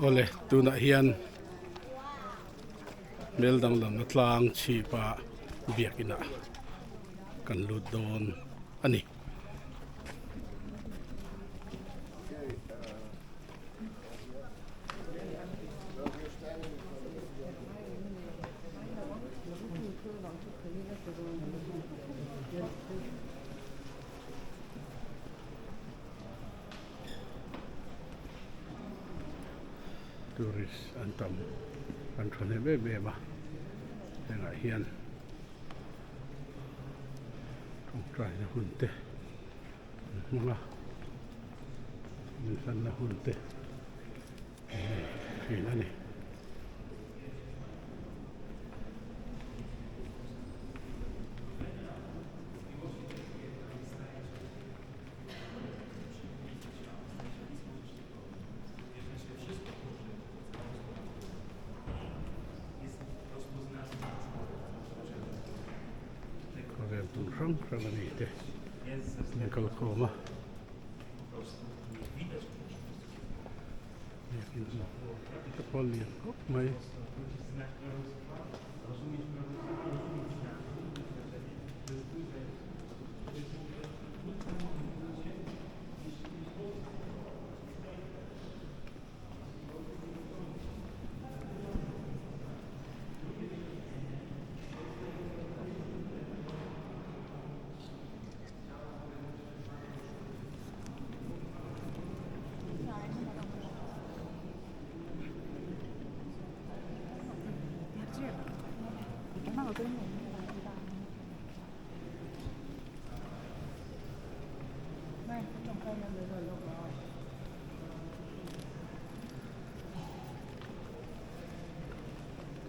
Awle tunah hian hmel danglamna tlang chhipa biakinah kan lut dawn a ni. Tourist an tam an thahnem em em a hengah hian tawngtaina hun te an hmang a inhlanna hun te an nei thin a ni. Khawvel hmun hrang hrang a ni te an kal khawm a biakin te pawh lian khawp mai.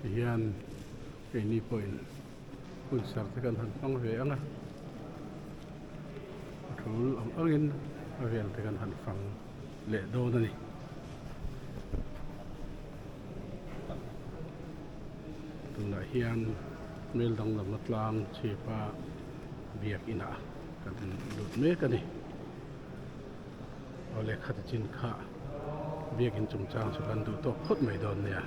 Tihian keini pawhin hun serh te kan han hmang ve ang a, a tul ang angin a vel te kan han fang leh dawn a ni. Tunah hian hmel danglamna tlang chhip a biakin ah kan lut mek a ni. Aw lehkha ti chin kha biakin chungchang chu kan duh tawk phawt mai dawn nia.